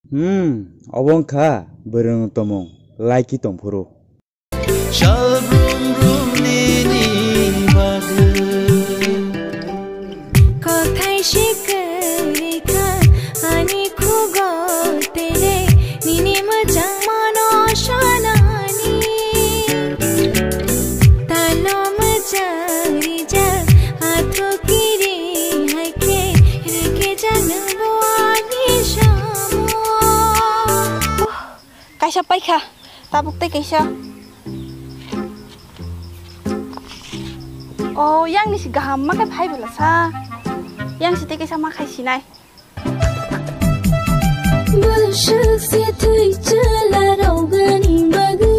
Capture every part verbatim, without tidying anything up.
Hmm, obo wngkha bwrwng tomung, laiki tongphuru. Sal brum brum nini bagwi. Kothai se kwrwi kha ani khugo tere, nini mwchang mono sonani. Talo mwchang rijak athu kiri hai khe, rikijak nwng bo ani samung. Kaisa paikha, tabuk tei kaisa. O, yang ni si gaham ma khe phai bwla sa. Yang si tei kaisa ma khai sinai. Bwswk se thwi chwla rogani bagwi,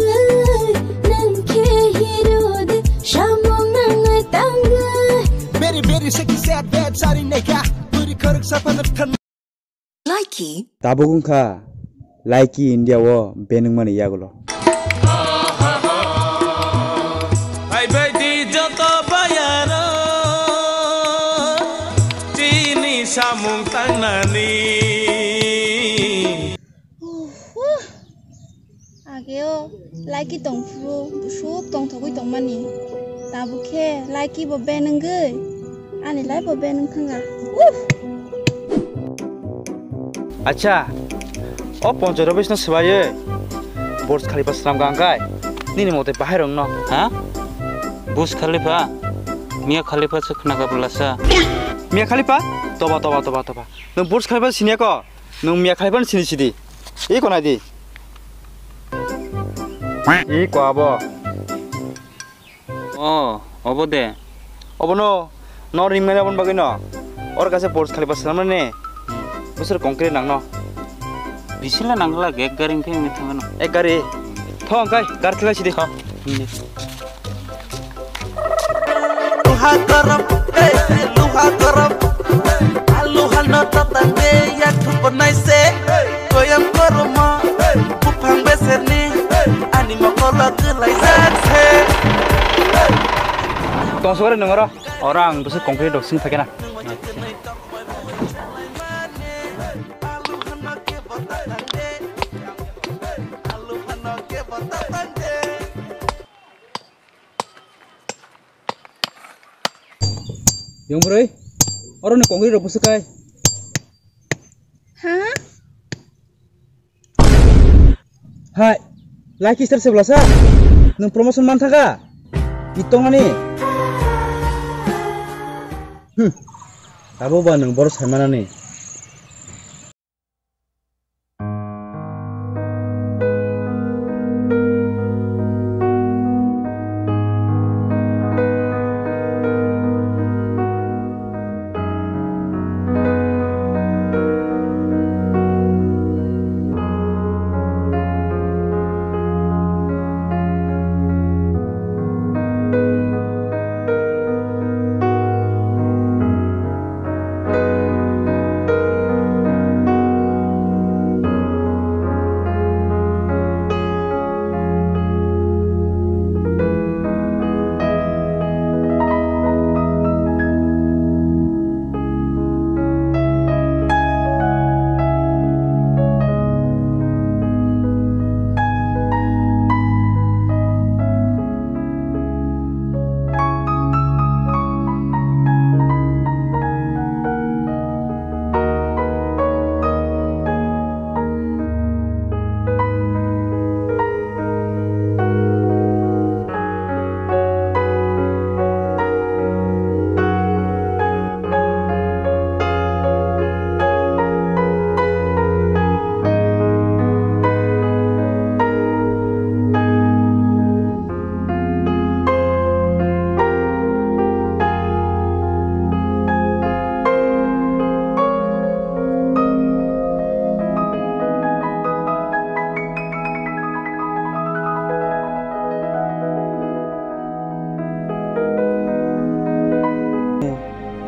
nwng khe hero de samung nangwi tangwi. Very, very sexy, sad, bad, sorry, neka, puri khorok sapana than. Likey. Tabuk wngkha Likey India o ban wngmani yagulo. Phaibaidi joto bayaro chini samung tangnani. Age o Likey tongphuru bwswk tongthogwi tongmani. Tabuk khe Likey bo ban wngwi ani life bo ban wngthanga. Uff! Acha, o Poncho Robish no swbaiwi Burj Khalifa swnamkha hwnkhe nini mote bahai rwngno, ha? Burj Khalifa? Mia Khalifa se khwnakha bwla sa. Mia Khalifa? Toba, toba, toba, toba. Nwng Burj Khalifa siniya ko? Nwng Mia Khalifa ni sini sidi. Iko nai di. Iko abo. O, obo de. Obo no, no ring mane abon bagwi no. Or kaisa Burj Khalifa swnamnani. Bwswk concrete nang no. Bisila nangla ek gari wngkhe wngwi thangano. Ek gari. Thong kai, gar thila sidi. Tho. Luha garam, hey, luha garam. Alu hano tatang de yak thupanai se. Koyam kormo, buphang beserni. Ani mokolo kwlaijak se. Tong sore nungoro. Ora ang bwswk concrete rok sing phakena. Yang bwrwi, oro ni kongri rok bwswk kai? Ha? Hai, Likey star se bwlasa? Nwng promotion man thaka? Itong ani? Hmm. Abo ba nwng boro sai manani.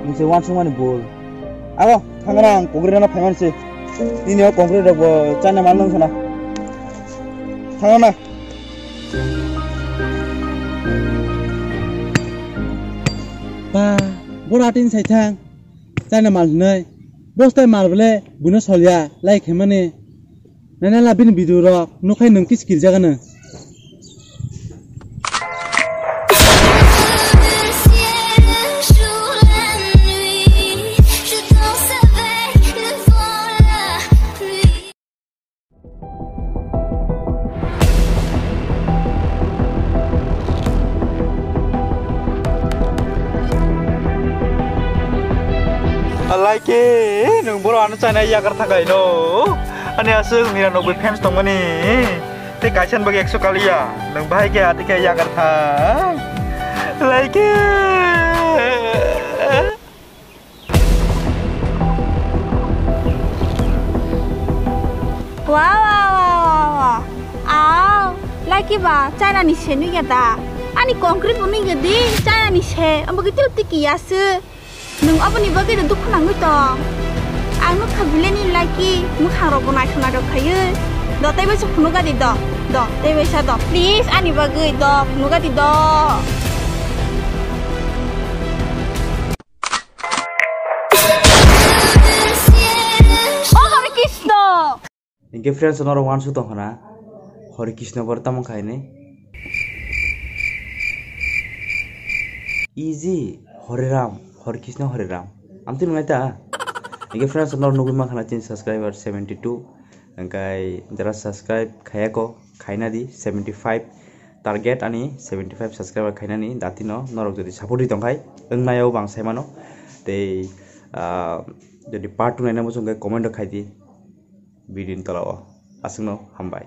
Nise wansukmani bol. Abo, thangna ang kongri rana phaiman se. Nini o kongri rok bo chana man nang sana. Thangna. Ba, bora tin sai thang. China mal hinoi. Bostai mal bole buino solya, lai khaimani. Nana la bini video rok nukhai nwng kis kirjagano. Alaike, nung boro ano chana yagar thakai no. Ani aswk nira nokbe fans tongmani. Te kaisan bagi ekso kaliya. Nung bahai ke ati ke yagar tha. Alaike. Wow, wow, wow, wow, wow. Aw, Lucky ba, China ni se nui ya da. Ani concrete bo nui ya di, China ni se. Ambo kitu tiki ya se. Nung abo ni bagwi da dukhu nangwi tong. Ang nuk kha bile ni Lucky, mukhang rok bo naithok naithok khaiwi. Do, tei bai se phunuk gadi do. Do, tei bai sa do. Please, ani bagwi do, phunuk gadi do. Oh, Hare Krishna! Hinkhe friends, norok uansuk tong khna, Hare Krishna boro tamo khainai? Easy, Hare Ram, Hare Krishna, Hare Ram. Amtwi nwngnai ta? Hinkhe friends, norok nugwi mankha na chini subscriber seventy two. Hinkhe jara subscribe khayako, khaina di, seventy five target ani, seventy five subscriber khainani datino. Norok jodi support ri tongkhai, wngnaio bang saimano. Tei, ah, jodi part two naina muchung khe comment rok khai di video ni tola o. Aswkno hambai.